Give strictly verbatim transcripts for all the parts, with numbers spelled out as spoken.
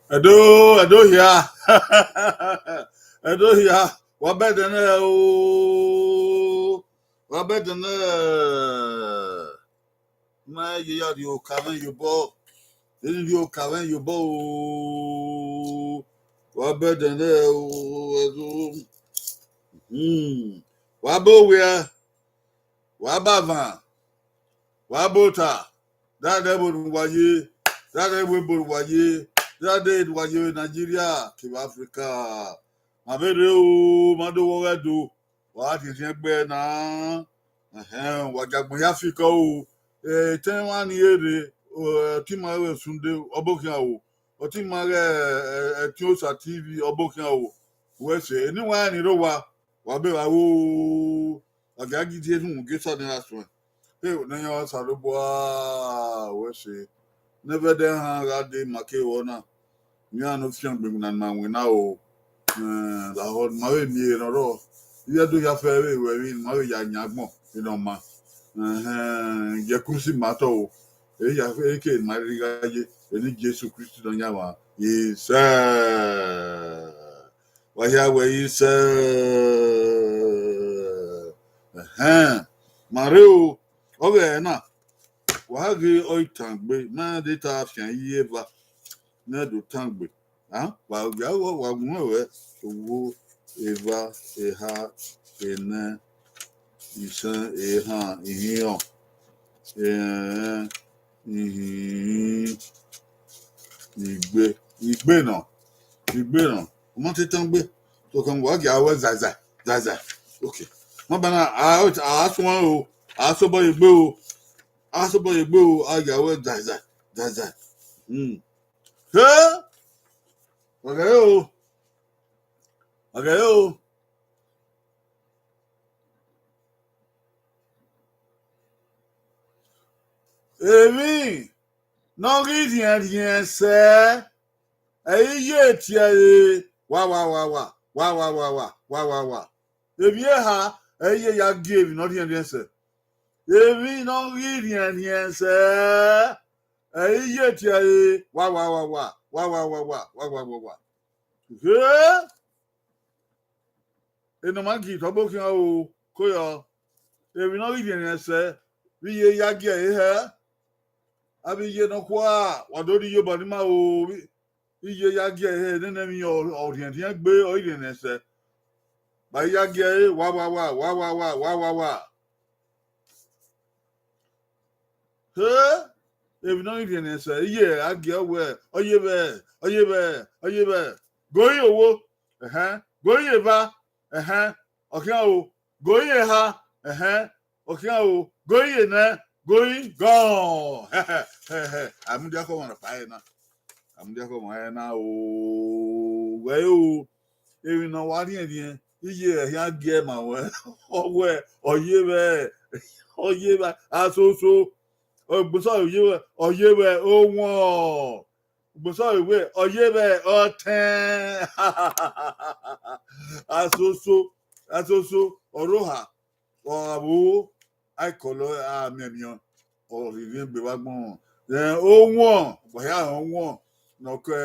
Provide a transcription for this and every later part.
Ẹdo, Ẹdo hia. Ẹdo hia. Wa bẹdẹ nẹ o. Wa bẹdẹ nẹ. Ma ye ya rhie oka mwẹ ye obọ. Eni rhie oka mwẹ ye obọ o. Wa bẹdẹ nẹ o. Ẹdo. Hmm. Wa bọ wẹ. Wa bọ avan. Wa bọ ota. Dada ẹvbo ne uwa ye, dada ẹvbo ebo ne uwa ye, dada ne uwa ye vbe Nigeria kevbe Africa. Ma vbe rre o, ma do wọ ghẹ do, wa rhiẹnrhiẹn gbe na. Ẹhẹn, wa gie agbọn hia fikọ o. Etẹn mwa ni rre, ọtẹn ima ghẹ Sunday, ọ bọ khian o. Ọtẹn ima ghẹ, eh, Ẹtin Osa T V, ọ bọ khian o. Wẹ sẹ, eni wa ni rre owa, wa bẹ vba ru o. Wa gie a gie die rhunmwuda esa ne a suẹn. Ẹ, ne ọ yan Osanobua, wẹ sẹ. Ne ẹvbo ẹdẹ họn gha dee ma ke vbọ na. Iran ne ọ fiangbe na ma winna o. Eh, lahọ, ma vbe miẹn ehe ne ọ rrọọ. Ivbi Ẹdo hia fẹ vbe ru emwi, ma vbe ya yan agbọn, vbene ọ ma. Ẹhẹn, gie Kristi ma tọ o. Eya, eke ma rhirhi gha ye, eni Jesu Kristi Nọyaẹnmwa, isẹ. Wa hia wẹ isẹ. Ẹhẹn, ma rre o, ọ vbe ẹre na, wa ghe ọ i tangbe, ma de ta fian iye eva, ne do tangbe. A, wa gha wa gun wẹ, owo, eva, eha, enẹ, isẹn, ehan, ihinrọn, ẹrẹnrẹn, ihinrin, igbe, igbe nọ, igbe nọ. Ọ ma te tangbe, to kan wa gie a wẹ zaza, zaza. Okay. Ma ba na, a, a suẹn o, a sobọ ye egbe o, a sobọ ye egbe o, a gie a wẹ zaza, zaza. Hmm. He! Wa ghẹ o. Wa ghẹ o. Emwi ne ọ ghi rhiẹnrhiẹn sẹ, ẹ i ye tie ẹre, wa, wa, wa, wa, wa, wa, wa, wa, wa, wa, wa. Emwi eha, ẹ i ye ya gie emwi ne ọ rhiẹnrhiẹn sẹ. Emwi ne ọ ghi rhiẹnrhiẹn sẹ, ẹ i ye tie ẹre, wa, wa, wa, wa, wa, wa, wa, wa, wa, wa, wa, wa. He! Ene ọ ma gie tọ bọ khian o, ko yọ. Emwi ne ọ ghi rhiẹnrhiẹn sẹ, vbe iye ya gie ẹre hẹ, avbe iye nọkhua, wa do rhie iyobọ ni ma o, vbe iye ya gie ẹre hẹ, nene emwi ọ, ọ rhiẹnrhiẹn gbe, ọ i rhiẹnrhiẹn sẹ. Ba ya gie ẹre, wa, wa, wa, wa, wa, wa, wa, wa, wa. He, emwi ne ọ ghi rhiẹnrhiẹn sẹ, iye a gie wẹ, ọ ye vbẹ, ọ ye vbẹ, ọ ye vbẹ. Go ye owo, ẹhẹn, go ye eva, ẹhẹn, ọ khian o, go ye eha, ẹhẹn, ọ khian o, go ye enẹ, go ye gọn. Hẹhẹ, hẹhẹ, a mudia khọ ọmwa rhọkpa ẹre na. A mudia khọ ọmwa ẹre na o, wẹ o, emwi ne ọ wa rhiẹnrhiẹn, iye ẹhian gie ma wẹ, ọ wẹ, ọ ye vbẹ, ọ ye vbẹ, asoso, Ogbosọre ọ ye vbẹ, ọ ye vbẹ, owọẹn, Ogbosọre wẹ, ọ ye vbẹ, ọtẹn, asoso, asoso, ọrọha, ọ gha vbo, a i kọlọ, a miẹn emwi, ọ rhiẹnrhiẹn gbe vbe agbọn. Then owọẹn, wa hia owọẹn, ne ọ ke,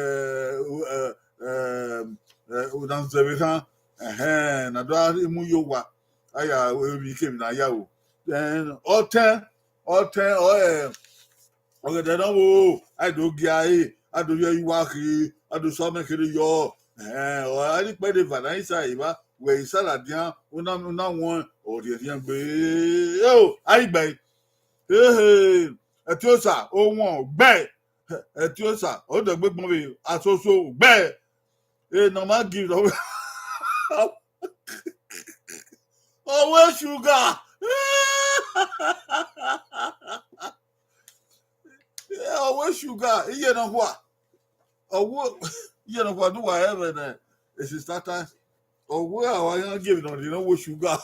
eh, eh, eh, una zẹ vbe erhan, ẹhẹn, na do gha mu ye owa, a ya emwi kemwi ne a ya ru. Then ọtẹn, ọtẹn, ọ, eh, ọgẹdẹ ne ọ vbo, a do gia ẹre, a do rhie ẹre ye uwa khin, a do sẹ amẹ kherhe yọ. Ẹhẹn, ọ gha rhie ikpẹdẹ eva ne a i sa evba, wẹ i sa ladian, una, una wọn, ọ rhiẹnrhiẹn gbe. Eo, a i gbe ẹre. Ehe, Ẹtin Osa, owọẹn, gbe. Ẹtin Osa, ọ dẹgbe gbọn vbe asoso, gbe. E ne ọ ma gi rọ. Ọvbo sugar. Ọvbo sugar, iye nọkhua. Ọvbo, iye nọkhua ne uwa rẹn vbe ne esi starter. Ọvbo a wa yan gie emwi ne ọ rhie ne ọvbo sugar.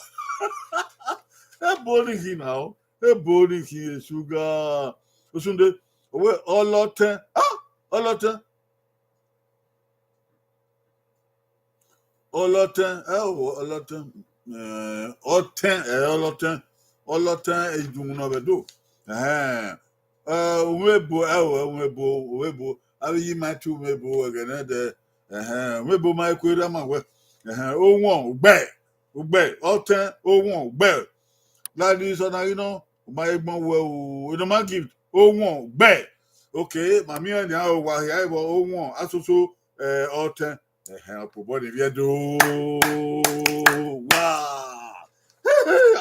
Ebo ni khin na o. Ebo ni khin sugar. Osunde, ọvbo ọlọtẹn. Ah, ọlọtẹn. Ọlọtẹn, ẹ o, ọlọtẹn, eh, ọtẹn, ẹ, ọlọtẹn, ọlọtẹn, idunmwu ne ọ vbe do. Ẹhẹn, eh, uhunmwu ebo, ẹ o, uhunmwu ebo, uhunmwu ebo, Avbe iyi ma tu mwebo ẹghẹ nẹ dẹ. Ẹhẹn, mwebo ma ku erha ma wẹ. Ẹhẹn, owọn, ugbẹ, ugbẹ, ọtẹn, owọn, ugbẹ. Ladies, ọna ghi nọ, u ma he gbọn wẹ o, enọ ma gift, owọn, ugbẹ. Okay, ma miẹn nian o, wa hia vbọ, owọn, asoso, eh, ọtẹn. Ẹhẹn, ọkpobọ ni vbiẹ do. Wa.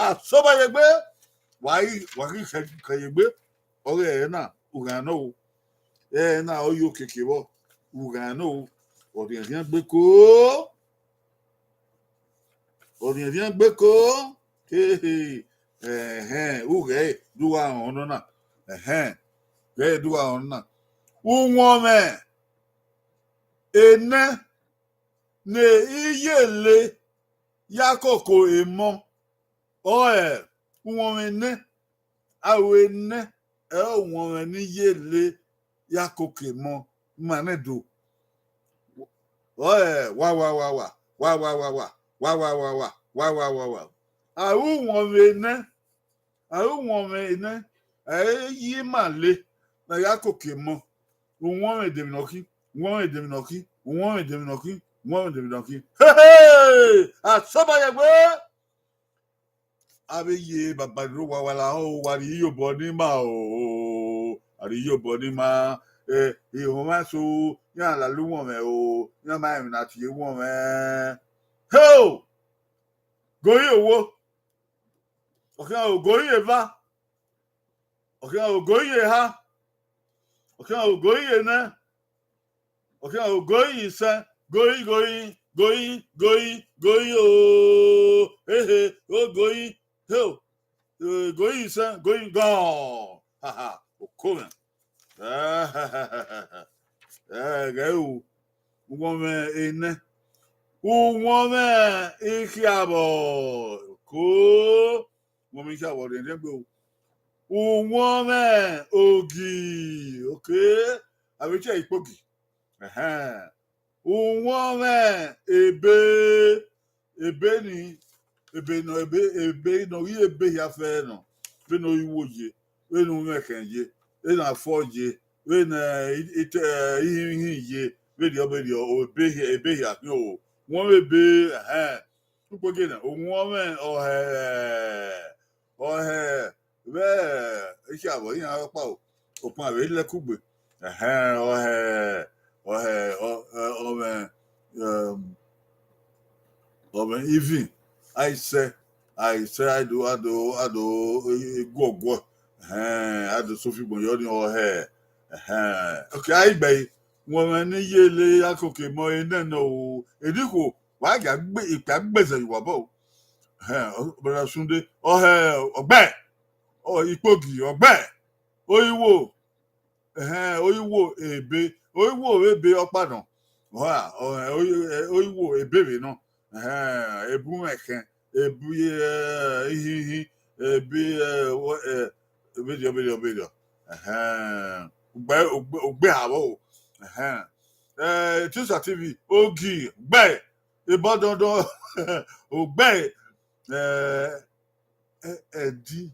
Asoba ye egbe. Wa ghi, wa ghi khẹ, khẹ ye egbe. Ọghe ẹre na, u gha nọ o. Ẹre na ọ ye okiekie vbọ, u gha nọ o. Ọ rhiẹnrhiẹn gbe ko. Ọ rhiẹnrhiẹn gbe ko. Hehe. Ẹhẹn, u ghẹ do gha rọnmwẹ ọnọna. Ẹhẹn, ghẹ do gha rọnmwẹ ọnọna. Uwọnmwẹ enẹ ne I ye le ya koko emọ, ọre uwọnmwẹ enẹ, aro enẹ, ẹre uwọnmwẹ ne I ye le ya koko emọ, ma nẹ do. Ọre wa, wa, wa, wa, wa, wa, wa, wa, wa, wa, wa, wa, wa, wa, wa, wa, wa, wa. Aro uwọnmwẹ enẹ, aro uwọnmwẹ enẹ, ẹre I ye ima le ne a ya koko emọ. Uwọnmwẹ edemwi ne ọ khin, uwọnmwẹ edemwi ne ọ khin, uwọnmwẹ edemwi ne ọ khin, uwọnmwẹ edemwi ne ọ khin. Hehe! Asoba ye egbe. Avbe ye baba riro wa, wa lahọ o, wa rhie iyobọ ne ima o, a rhie iyobọ ne ima. Eh, ihunmwu eso, iran lele uwọnmwẹ o, iran ma rẹn emwi ne a tie uwọnmwẹ. Heo! Gori owo. Ọ khian o, gori eva. Ọ khian o, gori eha. Ọ khian o, gori enẹ. Ọ khian o, gori isẹn. Gori, gori, gori, gori, gori o. Hehe, o gori. Heo. Eh, gori isẹn, gori gọn. Ha, ha, oko mwẹ. Eh, ghẹ ru, uwọnmwẹ enẹ. Uwọnmwẹ ikhiavbọ. Oko. Uwọnmwẹ ikhiavbọ rhiẹnrhiẹn gbe o. Uwọnmwẹ ogi. Okay. Avbe ichẹ ikpogi. Ẹhẹn. Uwọnmwẹ ebe. Ebe ni, ebe nọ, ebe, ebe nọ, ghi ebe hia fẹẹrẹ nọ, vbene ọ i wo ye, vbene umwẹkhẹn ye, vbene afọ ye, vbene ite, ihinmwihin ye, vberriọ vberriọ, ebe hia, ebe hia khian o. Uwọnmwẹ ebe, ẹhẹn. Ukpogiẹ na, uwọnmwẹ ọhẹ, ọhẹ, vbe ikhiavbọ iran ọkpa o, okpan vbe lẹ kugbe. Ẹhẹn, ọhẹ, ọhẹ, ọ, ẹ, ọmwẹ, ẹm, ọmwẹ ivin, a i sẹ, a i sẹ, a i do, a do, a do, e, e, guọguọ. Ẹhẹn, a do sẹ ofigbọn yọ ni ọhẹ. Ẹhẹn, okay, a i gbe ẹre, uwọnmwẹ ne I ye le ya koko emọ enẹ nọ o, enikhuo, wa gia gbe, ikpia gbe zẹ ye uwa obọ o. Ẹhẹn, brother Sunday, ọhẹ, ọgbẹ, ọ, ikpogi, ọgbẹ, oyiwo, ẹhẹn, oyiwo ebe, oyiwo vbe ebe ọkpa nọ. Ọha, ọ, ẹ, oyi-, ẹ, oyiwo ebe vbe nọ. Ẹhẹn, ebe umwẹkhẹn, ebe, ẹ, ihinhin, ebe, ẹ, wọ-, ẹ, vberriọ, vberriọ, vberriọ. Ẹhẹn, ugbe, ugbe, ugbe ha vbọ o. Ẹhẹn. Ẹ, Tusa T V, ogi, gbe, ebọ dọndọn, ogbe, ẹ, ẹ, ẹdi,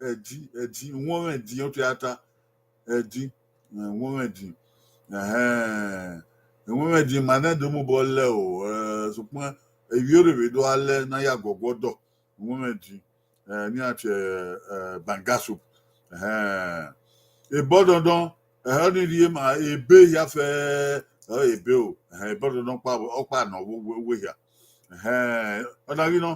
ẹdi, ẹdi, uwọnmwẹ ẹdi, ọ te a ta, ẹdi, ẹ, uwọnmwẹ ẹdi. Ẹhẹn, uwọnmwẹ ẹdi ma nẹ do mobọ lẹ o, ẹ, sokpan ivbiorre vbe do a lẹ ne a ya guọguọ dọ, uwọnmwẹ ẹdi, ẹ, ne iran tie, ẹ, banga soup. Ẹhẹn, ebọ dọndọn, ẹhẹn, ọni rhie ma ebe hia fẹ, ẹ, ebe o, ẹhẹn, ebọ dọndọn ọkpa, ọkpa nọ vbe uwe hia. Ẹhẹn, ọna ghi nọ.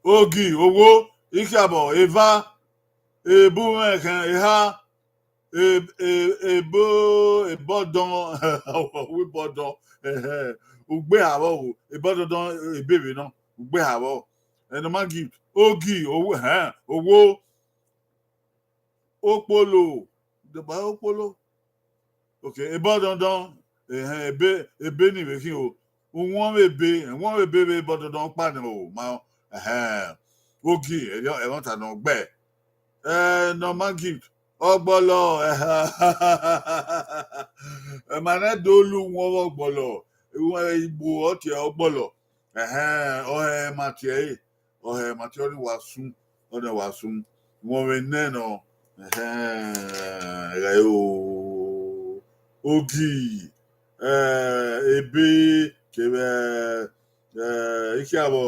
Ogi, owo, ikhiabọ, eva, ebe umwẹkhẹn, eha, e-, e-, ebo, ebọdọn, webọdọn, ẹhẹn, ugbeha vbọ o, ebọdọndọn ebe vbe nọ, ugbeha vbọ. Ẹnọ ma gi ogi, owo, ẹhẹn, owo, okpolo, deba okpolo. Okay, ebọdọndọn, ẹhẹn, ebe, ebe ni vbe khin o. Uwọnmwẹ ebe, uwọnmwẹ ebe vbe ebọdọndọn ọkpa nẹ o, ma, ẹhẹn, ogi, ẹmwata nọ gbe. Eh, normal gift, ọgbọlọ, ẹhẹn. Ẹma nẹ do lu uwọnmwẹ ọgbọlọ, uwọnmwẹ igbo, ọ tie ọgbọlọ. Ẹhẹn, ọhẹ ma tie ẹre, ọhẹ ma tie ọnii wa sun, ọnii wa sun. Uwọnmwẹ nẹ nọ, Ẹhẹn, ẹghẹ o, ogi, eh, ebe, kevbe, eh, ikhiavbọ,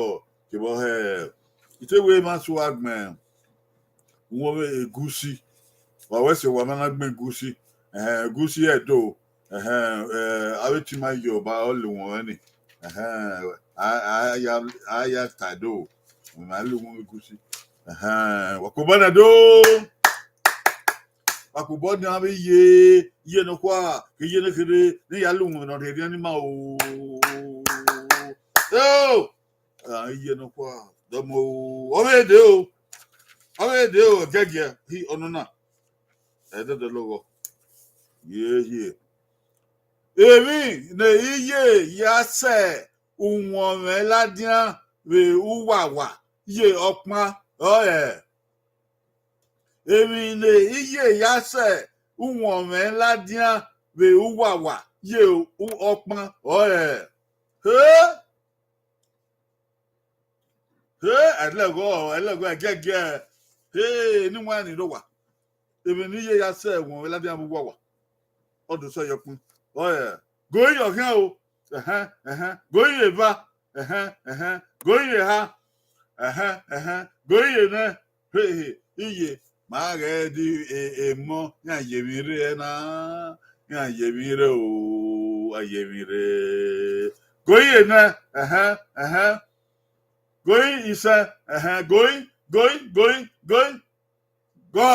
kevbe ọhẹ. I te wẹ ma su agbọn, wẹ egusi, wa wẹ sẹ wa ma na gbẹn egusi, ẹhẹn, egusi Ẹdo, ẹhẹn, eh, avbe tima ye ọba ọ le wọn ni, ẹhẹn, a, a ya, a ya ta do, ma le wọn egusi, ẹhẹn, wa kobọ na do. Wa kobọ ne a vbe ye, iye nọkhua, ke iye ne kherhe, ne ya lu wọn nọ rhiẹnrhiẹn ni ma o. Yo! Ah, iye nọkhua, dọmọ o. Ọ vbe de o. Ọ vbe de o, gẹgiẹ, hi ọnọna. Ẹdẹdẹ lọghọ. Ye, ye. Emwi ne iye ya sẹ uwọnmwẹ ladian vbe uwawa ye ọkpan ọrẹ. Emwi ne iye ya sẹ uwọnmwẹ ladian vbe uwawa ye u-, ọkpan ọrẹ. He! He! Ẹlẹghọ, ẹlẹghọ, ẹgiẹgiẹ. He! Ne iwẹn ni rre owa. Emwi ne iye ya sẹ uwọnmwẹ ladian vbe uwawa. Ọ do sẹ ye ọkpan. Ọrẹ. Go iye ọghian o. Ẹhẹn, ẹhẹn. Go iye eva. Ẹhẹn, ẹhẹn. Go iye eha. Ẹhẹn, ẹhẹn. Go iye nẹ. He, he. Iye. Ma ghẹ di e-, emọ, iran ye emwi rre na. Iran ye emwi rre o, a ye emwi rre. Go iye nẹ. Ẹhẹn, ẹhẹn. Go isẹ. Ẹhẹn, go, go, go, go. Gọ!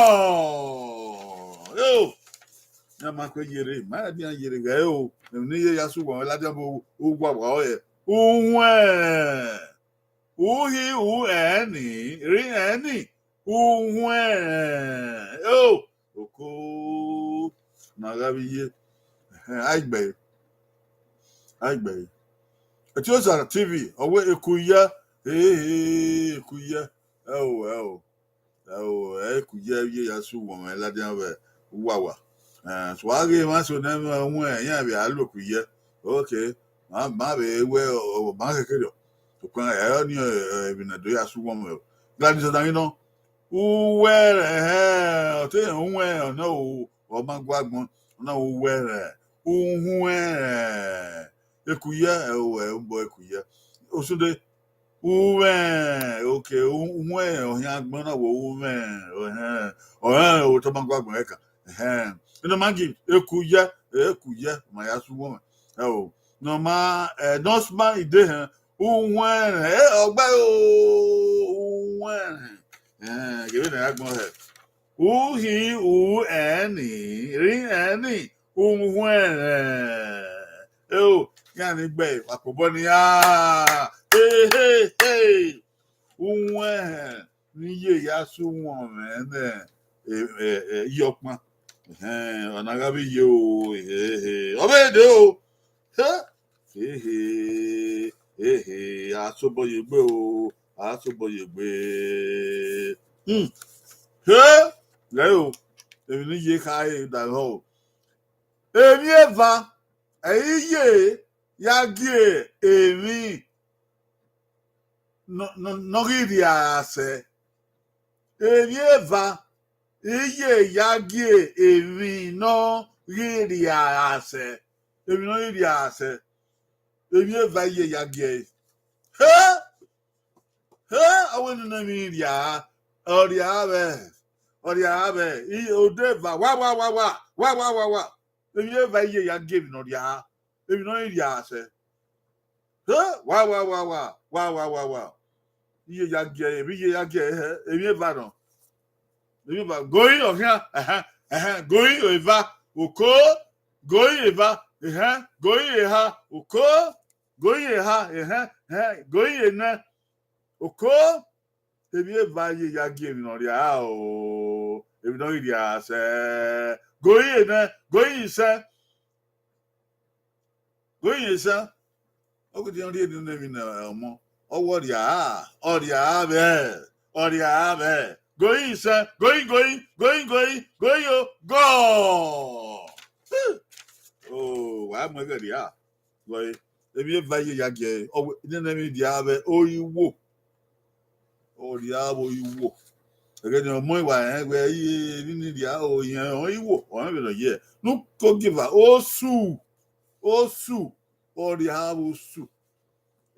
Eo! Iran ma kue yere, ma ya dian yere ghẹ o. Emwi ne iye ya sẹ uwọnmwẹ ladian vbe uwawa ọrẹ. Uwẹn! Uhi u ẹn ni, rri ẹn ni, uwẹn. Eo! Oko! Ma gha vbe iye. Ẹhẹn, a i gbe ẹre. A i gbe ẹre. Etiosa T V, ọ wẹ eku ye, he, he, eku ye. Ẹ o, ẹ o. Ẹ o, ẹ eku ye, iye ya sẹ uwọnmwẹ ladian vbe uwawa. Eh, so a ghe emwa eso ne ẹmwẹ wọn, iran vbe a lo eku ye. Okay. Ma, ma vbe wẹ, ọ, ọ, ma kekere ọ. Sokpan ẹ ọnii, eh, emwi ne do ya sẹ uwọnmwẹ o. Gladys Odanginon, uwẹrẹ, ẹhẹn, ọ te rẹn uwẹn, ọ nọ o, ọ ma gu agbọn, ọ na uwẹrẹ, uhuẹn, eku ye, ẹ o, ẹ o, bọ eku ye. Osunde, uwẹn, okay, u-, uwẹn, ọhian agbọn na wẹ uwẹn, ọhẹn, ọhẹn, otọ ma gu agbọn ẹkan, ẹhẹn. Eno ma gi, eku ye, eku ye, ma ya sẹ uwọnmwẹ, ẹ o. Ne ọ ma, eh, ne ọ sma ide hẹn, uwẹn, eh, ọgba o, uwẹn. Eh, ghe vbene a gbọn hẹ. Uhi u ẹn ni, rri ẹn ni, uwẹn. Eo, iran ni gbe wa kobọ ni a. He, he, he. Uwẹn ni iye ya sẹ uwọnmwẹ nẹ, e, e, e, iye ọkpan. Ẹhẹn, ọ na gha vbe ye o, ehe, ehe. Ọ vbe de o. He, ehe, ehe, a sobọ ye egbe o, a sobọ ye egbe. Hmm. He, ghẹ o, emwi ne iye kha re da họn o. Emwi eva, ẹ i ye ya gie emwi nọ, nọ, nọ ghi rhia ra sẹ. Emwi eva, iye ya gie emwi nọ ghi rhia ra sẹ. Emwi nọ ghi rhia ra sẹ. Emwi eva iye ya gie ẹre. He! He! Ọ wẹ nene emwi rhia, ọ rhia vbe, ọ rhia vbe, i, odeva, wa, wa, wa, wa, wa, wa, wa, wa. Emwi eva iye ya gie emwi ne ọ rhia, emwi ne ọ i rhia sẹ. He, wa, wa, wa, wa, wa, wa, wa, wa. Iye ya gie, emwi iye ya gie, ẹhẹn, emwi eva nọ. Emwi eva, goi ọghian, ẹhẹn, ẹhẹn, goi eva, oko, goi eva, ẹhẹn, goi eha, oko, goi eha, ẹhẹn, ẹhẹn, goi enẹ, oko. Emwi eva iye ya gie emwi ne ọ rhia o, emwi ne ọ ghi rhia sẹ, goi enẹ, goi isẹ. Goi isẹ, ọ ghi diọn rhie nene emwi ne ọmọ, ọ wẹ ọ rhia, ọ rhia vbe, ọ rhia vbe. Goi isẹ, goi, goi, goi, goi, goi o, gọ. O, wa mu ẹghẹ rhia. Gọ, emwi eva iye ya gie, ọ wẹ, nene emwi rhia vbe oyiwo. Ọ rhia vbe oyiwo. Ẹghẹ ne ọ mu iwa rẹn wẹ, iye emwi ni rhia o, irẹn ọnrẹn iwo, ọnrẹn vbe nọ ye. Ne u ko give a, osu, osu, ọ rhia avbe osu.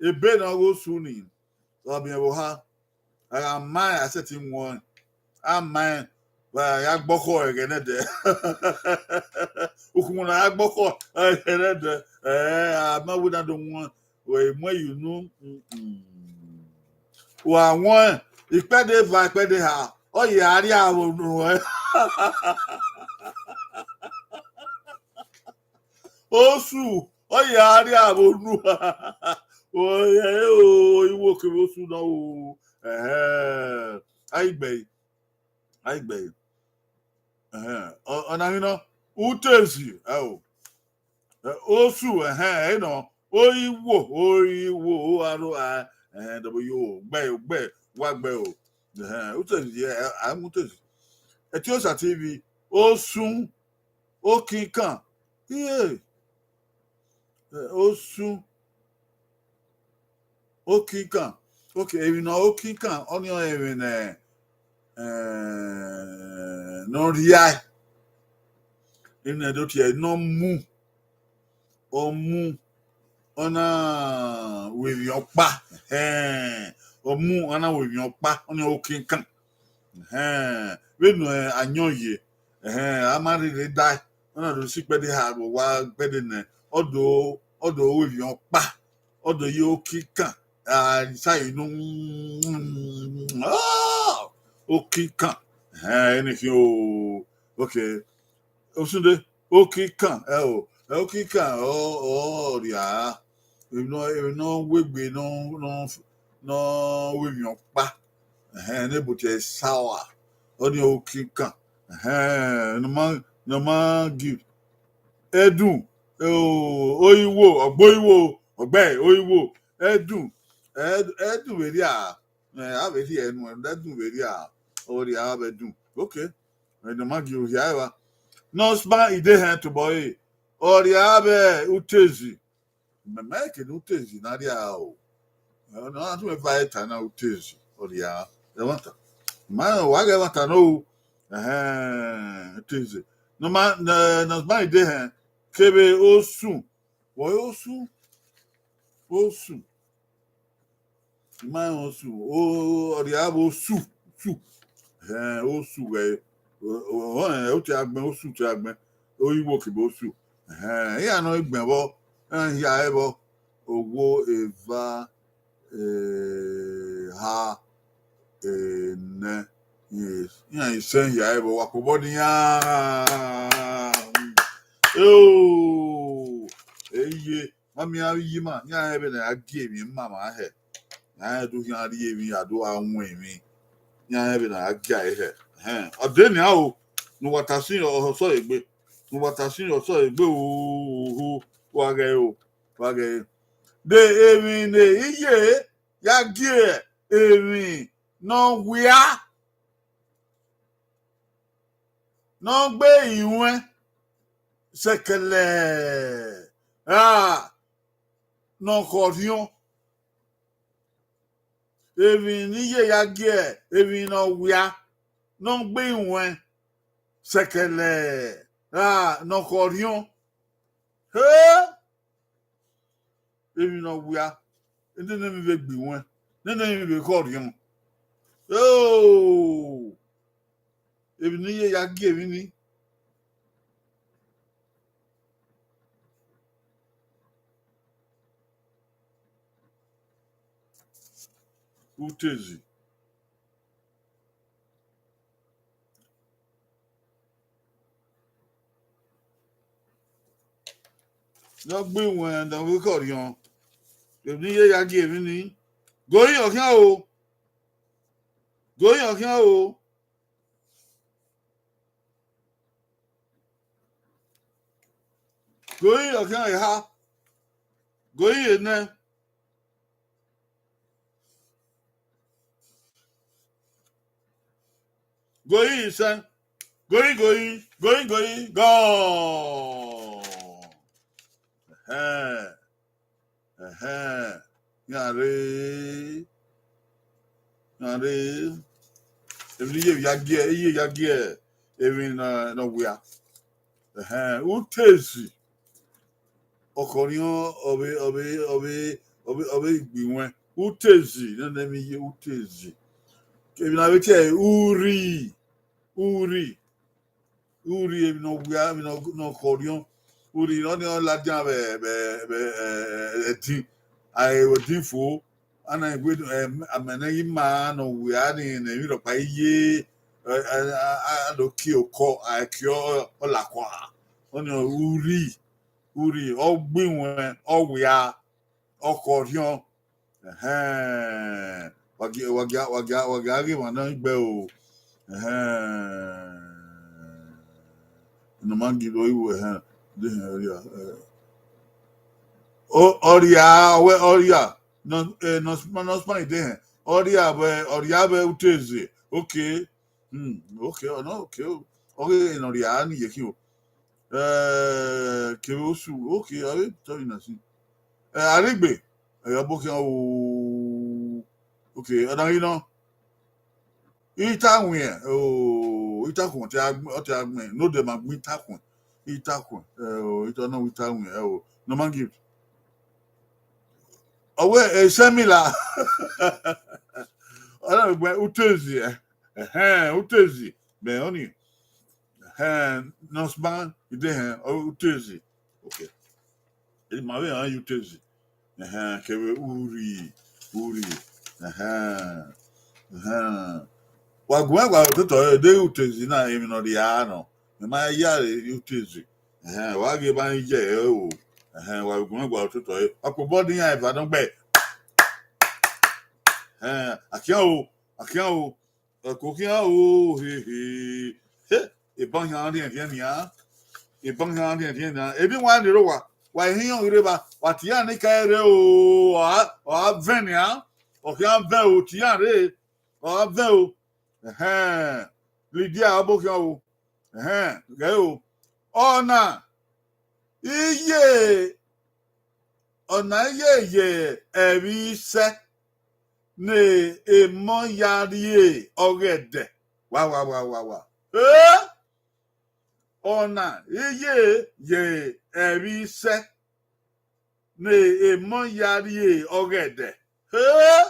Ebe ne ọ ghe osu ni, ọ miẹn vbe oha, a gha ma ẹn, a sẹtin wọn ẹn, a ma ẹn, wa ya gbe ọkhọ ẹghẹ nẹdẹ. Ukhunmwu ne a ya gbe ọkhọ ẹghẹ nẹdẹ, ẹ, a ma wẹ na do wọn, wẹ mu ẹn ye unu. Wa wọn ẹn, ikpẹdẹ eva, ikpẹdẹ eha, ọ ye a rhia vbe unu ẹn. Osu, ọ ye a rhia vbe unu. Ọ ye o, iwo kevbe osu nọ o. Ẹhẹn, a i gbe ẹre, a i gbe ẹre. Ẹhẹn, ọ, ọ na ghi nọ, utezi, ẹ o. Ẹ, osu, ẹhẹn, ẹ nọ, oiwo, oiwo, o aro a, ẹhẹn, dọbọ yo, gbe, gbe, wa gbe o. Ẹhẹn, utezi, ẹ, a mu utezi. Etiosa T V, osun, okinkan, iye, ẹ, osun, okinkan. Ok, emwi ne ọ okinkan, ọnii ọrọre emwi ne, ẹ, ne ọ rhiae. Emwi ne ẹdẹ tie ẹre ne ọ mu, ọ mu, ọ na ru emwi ọkpa, ẹhẹn, ọ mu, ọ na ru emwi ọkpa, ọnii ọrọre okinkan. Ẹhẹn, vbene a yọn ye, ẹhẹn, a ma rherhe dae, ọ na do si ikpẹdẹ eha vbe owa ikpẹdẹ nẹ, ọ do, ọ do ru emwi ọkpa, ọ do ye okinkan, a, sa inu, okinkan, ẹhẹn, ẹnẹ khian o, ok, osunde, okinkan, ẹ o, ẹ okinkan, ọ, ọ rhia, emwi ne ọ, emwi ne ọ wegbe, ne ọ, ne ọ, ne ọ ru emwi ọkpa, ẹhẹn, ne ebo tie sawa, ọnii ọrọre okinkan, ẹhẹn, ne ọ ma, ne ọ ma give. Ẹdun, ẹ o, oiwo, ọ gbe oiwo, ọ gbe oiwo, ẹdun, ẹdun, ẹdun vbe rhia, ẹ, a vbe rhie ẹnu, ẹdun vbe rhia, ọ rhia vbe ẹdun. Ok, ẹdun ma gie ohia ẹvba. Ne ọ span ide hẹn tobọ ẹre, ọ rhia vbe utezi. Mẹ, mẹ ke ne utezi na rhia o. Ẹ, ọ na tun eva ẹta na utezi, ọ rhia. Ẹmwata. Ma wa ghe ẹmwata nọ o. Ẹhẹn, utezi. Ne ọ ma, ne, ne ọ span ide hẹn, kevbe osun. Vbe osun? Osun. I ma rẹn osu, o, ọ rhia vbe osu, osu. Ẹhẹn, osu ghẹ, o, o, o, ẹ, otu agbẹn, osu otu agbẹn, oiwo kevbe osu. Ẹhẹn, iran nọ i gbẹn vbọ, iran hia ẹre vbọ, owo, eva, eha, enẹ, iran isẹn hia ẹre vbọ, wa kobọ ne iran. Eo, eye. Ma miẹn avbe iye ima, iran rẹn vbene a gie emwi ima ma hẹ. Iran rẹn do khian rhie emwi, a do gha wọn emwi. Iran rẹn vbene a gie ẹre hẹ. Ẹhẹn. Ọ de nian o, ne uwa ta sin ọsọ egbe. Ne uwa ta sin ọsọ egbe o, wa ghẹ o, wa ghẹ. De emwi ne iye ya gie emwi ne ọ wia. Ne ọ gbe iruẹn sẹkẹlẹ ra ne ọ khọ rhiọn. Emwi ne iye ya gie emwi ne ọ wia, ne ọ gbe iruẹn sẹkẹlẹ ra ne ọ khọ rhiọn. He! Emwi ne ọ wia, nene emwi vbe gbe iruẹn, nene emwi vbe khọ rhiọn. Oh! Emwi ne iye ya gie emwi ni. Utezi. Ne ọ gbe iruẹn ne ọ vbe khọ rhiọn. Emwi ne iye ya gie emwi ni. Gori ọ khian o. Gori ọ khian o. Gori ọ khian eha. Gori enẹ. Gori isẹn. Gori, gori, gori, gori, gọ. Ẹhẹn. Ẹhẹn. Iran rre. Iran rre. Emwi ne iye ya gie, iye ya gie emwi ne ọ wia. Ẹhẹn, utezi. Ọkhọriọn, ọ vbe, ọ vbe, ọ vbe, ọ vbe, ọ vbe gbe iwẹn. Utezi, nene emwi iye utezi. Emwi ne a vbe tie ẹre urri, urri. Urri emwi ne ọ wia, emwi ne ọ, ne ọ khọriọn. Urri nọ ni ọ ladian vbe, vbe, vbe, eh, ẹdin. A he vbe ẹdin fo. Ana wẹ, eh, amẹ ne i ma ne ọ wia ni, ne emwi rhọkpa i ye, eh, a, a, a, a do kie okọ, a kie ọ, ọ lakua. Ọni urri, urri, ọ gbe iwẹn, ọ wia, ọ khọriọn. Ẹhẹn. Wa gia, wa gia, wa gia, wa gia ghe emwa na gbe o. Ẹhẹn. Ne ọ ma ghi ro iwu, ẹhẹn. De hẹn, ọ ria, eh. O, ọ ria, wẹ, ọ ria. Nọ, eh, nọ sma, nọ sma de hẹn. Ọ ria vbe, ọ ria vbe utezi. Okay. Hmm, okay, ọ nọ, okay o. Ọ ghe ne ọ ria ni ye khin o. Eh, kevbe osu, okay, a vbe tọ ina si. Eh, Aregbe, eh, ọbokhian o. Okay, ọ na ghi nọ. Itakuẹn, o, Itakuẹn, ọ te a gbẹn, ọ te a gbẹn, no de ma gbẹn Itakuẹn. Itakuẹn, eh, o, ita nọ Itakuẹn, eh, o, no ma give. Ọ wẹ, eh, Semila. Ọ na gbẹn utezi, eh. Ẹhẹn, utezi, mẹ ọni. Ẹhẹn, nọ sma, i de hẹn, ọ, utezi. Okay. Eni ma vbe rhan ye utezi. Ẹhẹn, kevbe urri, urri. Ẹhẹn, ẹhẹn. Wa gu mwẹ gua ototọ, e de utezi na, emwi ne ọ rhia nọ. Mẹ ma ya re ye utezi. Ẹhẹn, wa ghi ma ye ẹre o. Ẹhẹn, wa gu mwẹ gua ototọ, e. Wa kpobọ ne iran eva nọ gbe. Ẹhẹn, a khian o, a khian o. Ẹko khian o, he, he. He, eban khian rhiẹnrhiẹn nian. Eban khian rhiẹnrhiẹn nian. Emwi wa ni rre owa, wa i hiọn ghi rre evba, wa tie iran ne ka rre o, ọ a, ọ a vẹn nian. Ọ khian vẹn o, tie iran rre, ọ a vẹn o. Ẹhẹn. Lydia, ọbokhian o. Ẹhẹn, ghẹ o. Ọna, iye, ọna iye ye ẹvbi sẹ ne emọ ya rrie ọghẹdẹ. Wa, wa, wa, wa, wa. Eh? Ọna iye ye ẹvbi sẹ ne emọ ya rrie ọghẹdẹ. Eh?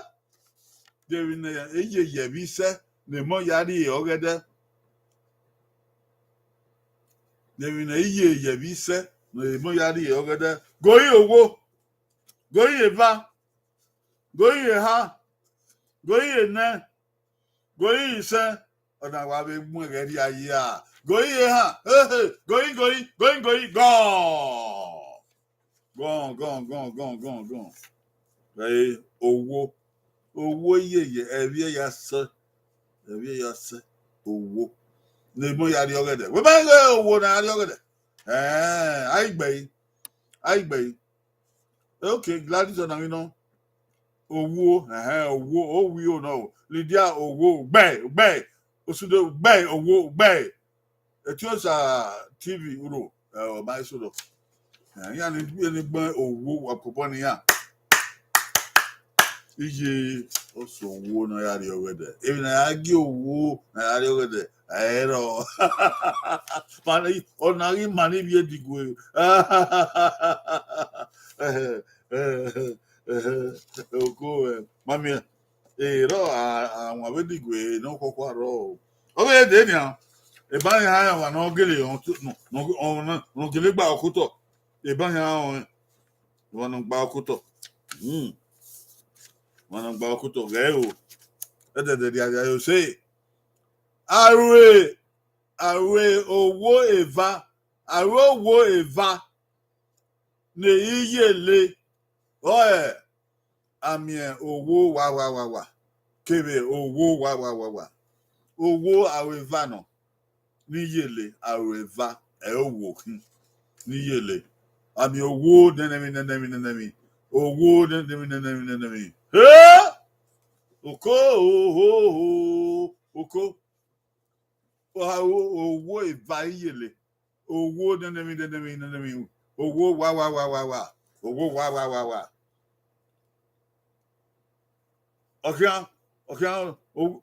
De emwi ne iye ye ẹvbi sẹ ne emọ ya rrie ọghẹdẹ. De emwi ne iye ye ẹvbi sẹ ne emọ ya rrie ọghẹdẹ. Goi owo, goi eva, goi eha, goi enẹ, goi isẹ, ọna wa vbe mu ẹghẹ rhia ye a. Goi eha, he, he, goi, goi, goi, goi, gọ. Gọn, gọn, gọn, gọn, gọn, gọn. Ẹ, owo. Owo yeye, ẹvbi ya sẹ. Ẹvbi ya sẹ. Owo. Ne emọ ya rrie ọghẹdẹ. Wẹ ma ghe owo ne a rrie ọghẹdẹ. Ẹn, a i gbe ẹre. A i gbe ẹre. Okay, Gladys ọna ghi nọ. Owo, ẹhẹn, owo, owo nọ. Lydia, owo, gbe, gbe. Osude, gbe, owo, gbe. Etiosa T V uro, ẹ, ọ ma eso do. Ẹ, iran ni, iran ni gbẹn owo, wa kobọ ne iran. Iye, ọ sẹ owo ne a ya rrie ọghẹdẹ. Emwi ne a ya gie owo ne a ya rrie ọghẹdẹ, ẹ i rrọọ. Ma ne, ọna ghi ma ne ivbi Edigwe. Oko, ẹ, ma miẹn. Ẹ, rọ, a, a wan vbe Edigwe ne ọ khuọkhua rrọọ. Ọ vbe dee nian, eban iran ọmwa ne ọ gele, ọ, ne ọ, ne ọ, ne ọ gele gba okotọ. Eban iran ọnrẹn, ọmwa ne ọ gba okotọ. Hmm. Ọmwa ne ọ gba okotọ ghẹ o. Ẹdẹdẹ rhiarhia yo se. A ru, a ru owo eva, a ru owo eva ne I yele, ọ ẹ, a miẹn owo wa wa wa wa, kevbe owo wa wa wa wa. Owo aro eva nọ, ne I yele aro eva, ẹ i re owo khin, ne I yele. A miẹn owo nene emwi, nene emwi, nene emwi. Owo nene emwi, nene emwi, nene emwi. He! Oko, oho, oho, oko. Oha, o-, owo eva I yele. Owo nene emwi, nene emwi, nene emwi. Owo wa wa wa wa wa. Owo wa wa wa wa. Ọ khian, ọ khian, o-,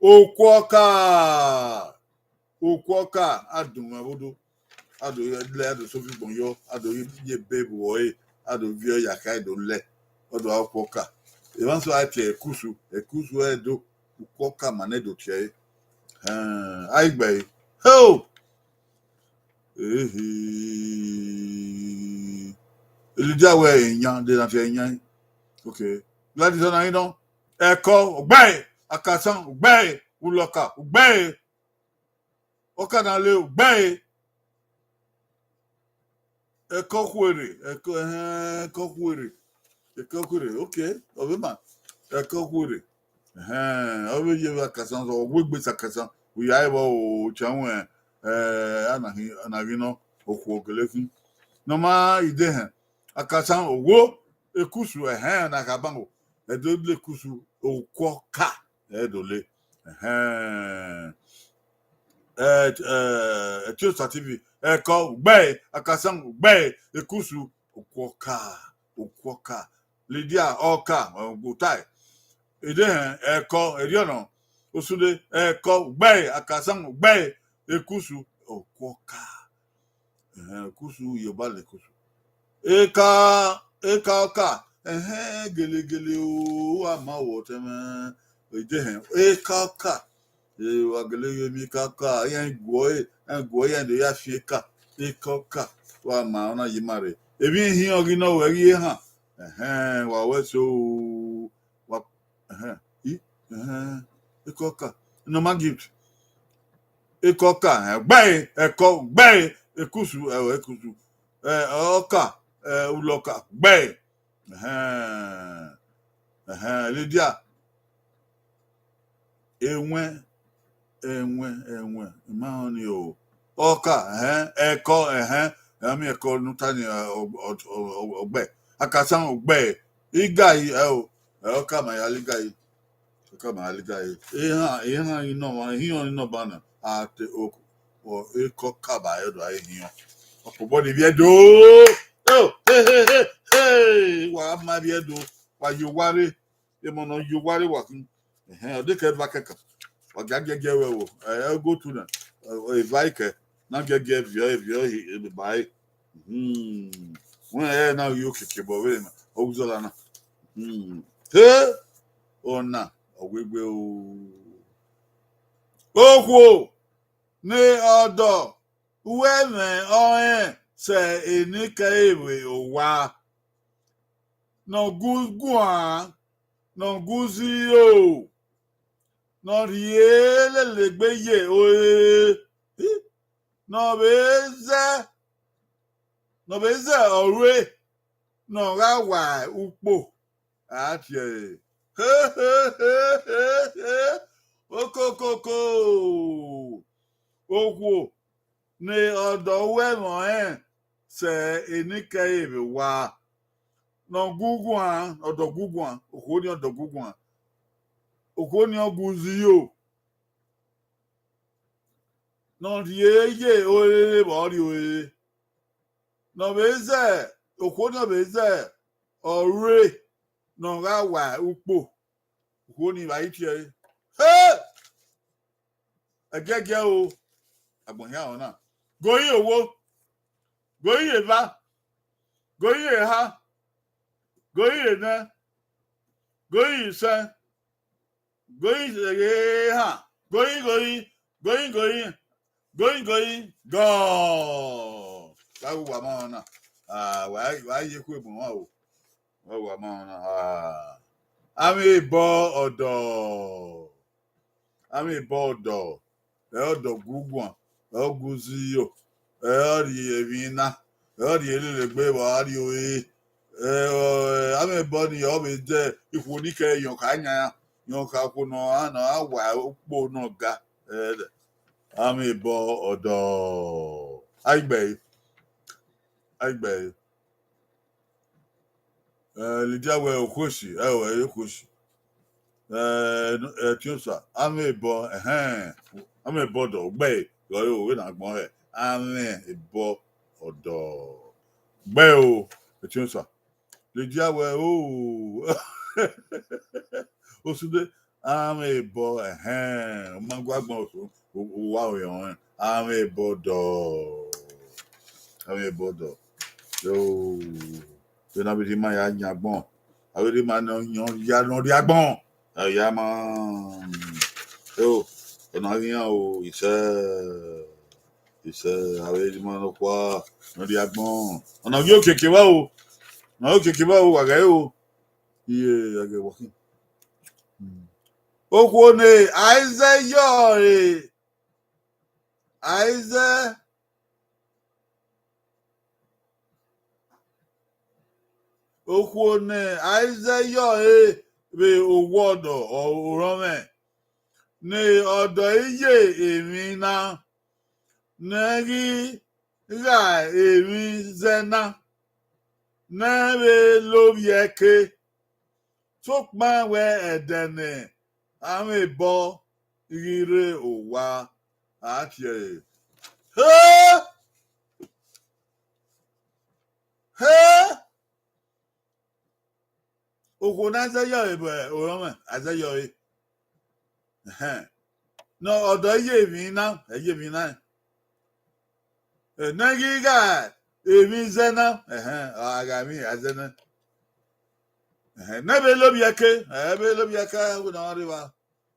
Okuọka. Okuọka, a dun mwẹ vbe odo, a do lẹ, a do sẹ ovigbọn yọ, a do ye ebe vbe ọre, a do viọ ya kha, a do lẹ, ọ do a okuọka. Emwa so a tie ẹkusu, ẹkusu ẹre do, okuọka ma nẹ do tie ẹre. Ẹn, a i gbe ẹre. Heo! Ehe. Elijah wẹ eyan, de na tie eyan. Okay. Gladys ọna ghi nọ. Ẹkọ, u gbe ẹre. Akasan, u gbe ẹre. Ulọka, u gbe ẹre. Ọka na le, u gbe ẹre. Ẹkọ khuerre, ẹkọ, ẹhẹn, ẹkọ khuerre. Ẹkọ khuerre, okay, ọ vbe ma. Ẹkọ khuerre. Ẹhẹn, ọ vbe ye vbe akasan, ọ wegbe sẹ akasan. U ya ẹvbo o, cha wẹ, eh, a na ghi, a na ghi nọ, okhuo gele khin. Ne ọ ma ide hẹn, akasan, owo, ekusu, ẹhẹn, na kha bango. Ẹ do le ekusu, okuọka, ẹ do le. Ẹhẹn. Eh, eh, Etiosa T V, ẹkọ, u gbe ẹre, akasan, u gbe ẹre, ekusu, okuọka, okuọka. Lydia, ọka, otae. Ide hẹn, ẹkọ, erriọ nọ. Osunde, ẹkọ, u gbe ẹre, akasan, u gbe ẹre, ekusu, okuọka. Ẹhẹn, ekusu, Yoruba le ekusu. Eka, eka ọka, ẹhẹn, gelegele o, a ma wọ ọtẹn mwẹ. Ide hẹn, eka ọka. E, wa gele ghe emwi eka ọka, iran guọ ẹre, iran guọ ẹre, iran do ya fian eka, eka ọka. Wa ma ọna ye ima rre. Emwi ihiọn ghi nọ wẹ ghi ehan. Ẹhẹn, wa wẹ so, wa, ẹhẹn, i, ẹhẹn, eka ọka. Normal gift. Eka ọka, ẹhẹn, u gbe ẹre, ẹkọ, u gbe ẹre, ekusu, ẹ, ekusu. Ẹ, ọka, ẹ, ulọka, u gbe ẹre. Ẹhẹn, ẹhẹn, Lydia. Ẹwẹn, ẹwẹn, ẹwẹn, I ma họn ni o. Ọka, ẹhẹn, ẹkọ, ẹhẹn, ẹ miẹn ẹkọ ne u ta ni, ọ, ọ, ọ, ọ, ọ gbe. Akasan, u gbe ẹre. Igai, ẹ o, ẹ ọka ma ya la igai. Ọka ma ya la igai. Ehan, ehan ni nọ, ihiọn ni nọ ba na. A te o, o, eka ọka ba ẹre do a ihiọn. Ọkpobọ ni vbiẹ do. Eo, he, he, he, he. Wa ma vbiẹ do. Wa ye owa rre. Emọ ne ọ ye owa rre wa khin. Ẹhẹn, ọ dekẹ eva kẹkan. Wa gia giẹgiẹ wẹ o. Ẹ, ẹ, go to na. Ẹ, eva ikẹ. Na giẹgiẹ viọ, viọ, e, e, ba ẹre. Hmm. Wẹ ẹ na ghi okiekie bọ vbe na. Ọ gu zọla na. Hmm. He! Ọna, ọ wegbe o. Okhuo ne ọdọ uwẹ mwẹ ọnrẹn sẹ enikẹre vbe owa. Ne ọ gu guan, ne ọ gu ziro, ne ọ rhie lele egbe ye ore, ne ọ vbe zẹ, ne ọ vbe zẹ ọrre, ne ọ gha wa ukpo. A tie ẹre. He, he, he, he, he. Okokoko. Okhuo ne ọdọ uwẹ mwẹ ọnrẹn sẹ enikẹre vbe owa. Ne ọ gu guan, ọdọ gu guan, okhuo ni ọdọ gu guan. Okhuo ni ọ gu ziro. Ne ọ rhie ye ore vbe ọ rrie ore. Ne ọ vbe zẹ, okhuo ni ọ vbe zẹ ọrre ne ọ gha wa ukpo. Okhuo ni vbe a i tie ẹre. He! Ẹgiẹgiẹ o, agbọn hia ọna. Gori owo, gori eva, gori eha, gori enẹ, gori isẹn, gori eha, gori, gori, gori, gori, gori, gori, gọ. Wa gu wa ma ọna. Ah, wa, wa ye khu ebu wan o. Wa gu wa ma ọna. Ah. Avbe ebọ ọdọ. Avbe ebọ ọdọ. Ẹ ọdọ gu guan, ẹ ọ gu ziro, ẹ ọ rhie emwi na, ẹ ọ rhie lele egbe vbe ọ rrie ore. Ẹ, avbe ebọ ni ọ vbe zẹ ikhuo ni kẹ yọn kha yan, yọn kha okhuo ne ọ ra, ne ọ ra wa ukpo ne ọ ga. Ẹ, avbe ebọ ọdọ. A i gbe ẹre. A i gbe ẹre. Eh, Lydia wẹ okhuo esi, ẹ o, ẹ i re okhuo esi. Eh, Etiosa, avbe ebọ, ẹhẹn, avbe ebọ ọdọ, u gbe ẹre, ọ re ovbe ne agbọn hẹ, avbe ebọ ọdọ. U gbe ẹre o, Etiosa. Lydia wẹ o, osunde, Amwebọ, ẹhẹn, ọ ma gu agbọn osu, u wa ro ẹre, amwebọ dọ, amwebọ dọ. So, vbene a vbe rhie ima ya yan agbọn, a vbe rhie ima ne ọ yan ya ne ọ rrie agbọn, a ya ma, o, ọna ghi iran o, isẹ, isẹ, a vbe rhie ima nọkhua ne ọ rrie agbọn, ọna ghi okiekie vba o, ọna ghi okiekie vba o, wa ghẹ o. Iye, a ghẹ wa khin. Okhuo ne Aizae yọ ẹre, Aizae, okhuo ne Aizae yọ ẹre vbe owa ọdọ, ọ, orọnmwẹ, ne ọdọ iye emwi na, ne ẹ ghi gha emwi zẹ na, ne ẹ vbe lovbiẹ ẹke, sokpan wẹ ẹdẹ ne amwebọ ghi rre owa, a tie ẹre. He! He! Okhuo ne Aizae yọ ẹre vbe orọnmwẹ, Aizae yọ ẹre. Ẹhẹn. Ne ọdọ iye emwi na, ẹ iye emwi na. Ẹ, ne ẹ ghi gha emwi zẹ na, ẹhẹn, a gha emwi a zẹ na. Ẹhẹn, ne ẹ vbe lovbiẹ ẹke, ẹ vbe lovbiẹ ẹke, wẹ ne ọ rre evba,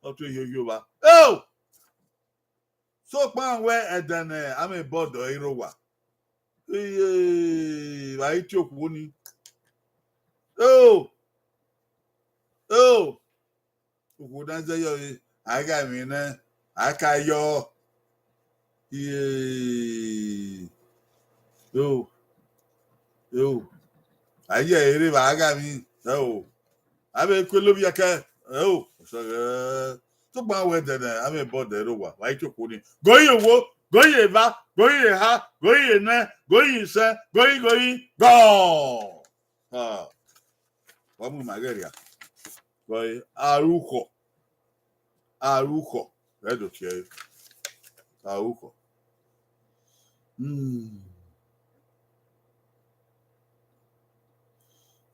ọ tue hiohio vba. Eo! Sokpan wẹ ẹdẹ ne amwebọ dọ ẹre rre owa. Iye, vbe a i tie okhuo ni. Eo! Eo! Okhuo ne Aizae yọ ẹre, a i gha emwi nẹ, a i ka yọ. Iye, eo, eo, a i ye ẹre vbe a gha emwi, eo, a vbe ku lovbiẹ ẹke, eo, ọsọghẹ. Sokpan wẹ ẹdẹ ne amwebọ dọ ẹre rre owa, vbe a i tie okhuo ni. Goi ye owo, goi ye eva, goi ye eha, goi ye enẹ, goi, goi, gọ! Ah, wa mu ima ghẹ rria. Gọ ẹre, arukhọ, arukhọ, ẹ do tie ẹre. Arukhọ. Hmm.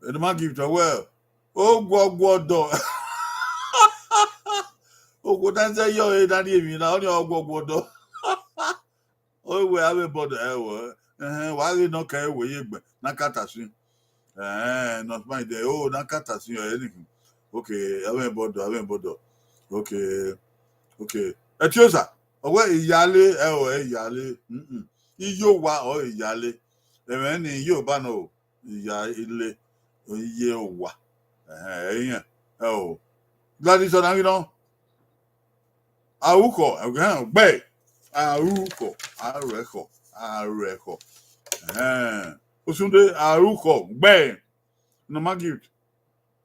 Ene ma give to well. Oguọguọdọ. Okhuo ne Aizae yọ ẹre ne a rhie emwi na, ọnii ọguọguọdọ. Ọ wẹ amwebọ dọ ẹre, ẹhẹn, wa ghe ne ọ ka ẹre wẹ ye egbe ne a ka ta sin. Ẹhẹn, ne ọ ma dẹ, o, ne a ka ta sin ọre niki. Okay, amwebọ dọ, amwebọ dọ. Okay, okay. Ẹtiosa, ọ wẹ iyale, ẹ o, iyale. Mm-mm. Iye owa ọ iyale. Ẹmwẹ ni iye oba nọ o, iyale, iye owa. Ẹhẹn, ẹ i rẹn, ẹ o. Gladys, ọna ghi nọ. Arukhọ, ẹhẹn, gbe. Arukhọ, aruẹkhọ, aruẹkhọ. Ẹhẹn. Osunde, arukhọ, gbe. Ne ọ ma give to.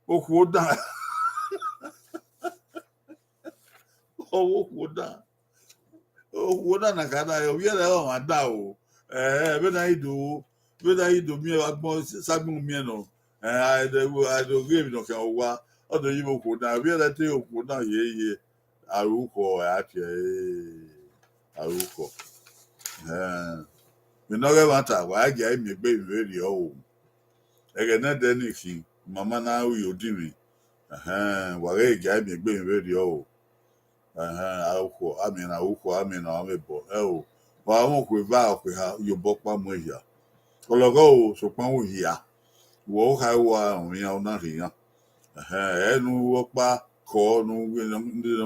Okhuo dan. Ọ wẹ okhuo dan. Okhuo dan na ka da, ovbi ẹre ọmwa da o. Ẹ, vbene a i do, vbene a i do miẹn vbe agbọn, sagbọn miẹn nọ. Ẹ, a i do, a i do ghe emwi ne ọ khian owa, ọ do yi vbe okhuo dan, ovbi ẹre te okhuo dan ye ye, arukhọ, a tie ẹre, arukhọ. Ẹ, vbene ọ ghẹ ẹmwata, wa i gia miẹn egbe emwi vberriọ o. Ẹghẹ ne ẹdẹ ni khin, mama na ru ye odinmwi. Ẹhẹn, wa ghẹ gia miẹn egbe emwi vberriọ o. Ẹhẹn, arukhọ, a miẹn ne arukhọ, a miẹn ne amwebọ, ẹ o. Wa mwẹ okhuo eva, okhuo eha, ye obọ ọkpa mu ehia. Ọlọghọ o, sokpan u hia. Wẹ okha wa rọnmwẹ iran, u na rhie iran. Ẹhẹn, ẹ ne u ọkpa kọ ne u ghi ne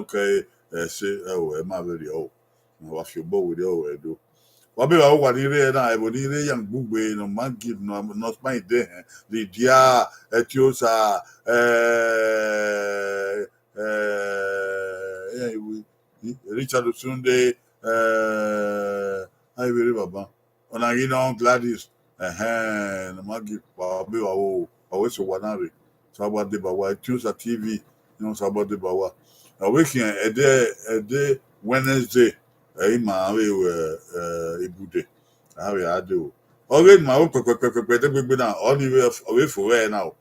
ọ kẹ ẹse, ẹ o, ẹ ma vberriọ o. Wa fi obọ werriọ o, ẹ do. Wa be vbe owa ni rre na, ẹvbo ni rre ya gbugbe, ne ọ ma give, ne ọ ma dẹ hẹn, Lydia, Ẹtiosa, ẹ, ẹ, iran iwe, Richard Osunde, ẹ, a i vbe rre baba. Ọna ghi nọ Gladys, ẹhẹn, ne ọ ma give, wa be vbe owa, wa wẹ sẹ owa na rre. Osanobua deba uwa, Ẹtiosa T V, ne Osanobua deba uwa. Ọ vbe khian ẹdẹ, ẹdẹ Wednesday, ẹ i ma vbe ru, ẹ, ibude, a vbe a dee o. Ọ ghe ne ima ru kpẹkpẹkpẹkpẹ ẹdẹgbegbe na, ọnii vbe, ọ vbe fo vbe ẹre na o.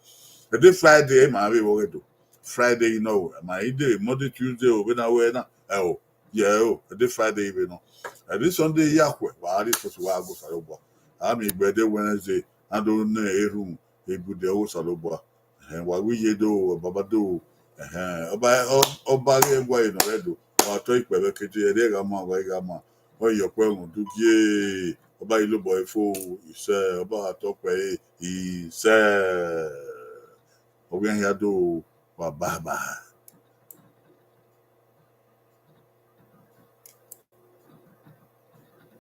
Ẹdẹ Friday, ẹ i ma vbe vbe ọghẹ do. Friday i nọ o, ma i dee Monday, Tuesday o, vbene a ru ẹre na, ẹ o, yẹ o, ẹdẹ Friday i vbe nọ. Ẹdẹ Sunday ya khuẹ, wa rrie church, wa gbe Osanobua. A miẹn egbe ẹdẹ Wednesday, a do ne erhunmwu, ibude ọghe Osanobua. Ẹhẹn, wa ru iye do, baba do, Ẹhẹn, ọba, ọ-, ọba ghe ẹguae nọ rre Ẹdo, ọ gha tọ ikpẹ vbe ẹkete, ẹre gha ma, wa gha ma, ọ ye ọkpẹ ọmọ du gie, ọba ghi lobọ ẹre fo, isẹ, ọba gha tọ ọkpẹ ẹre, isẹ. Ọ ghi hia do wa baba.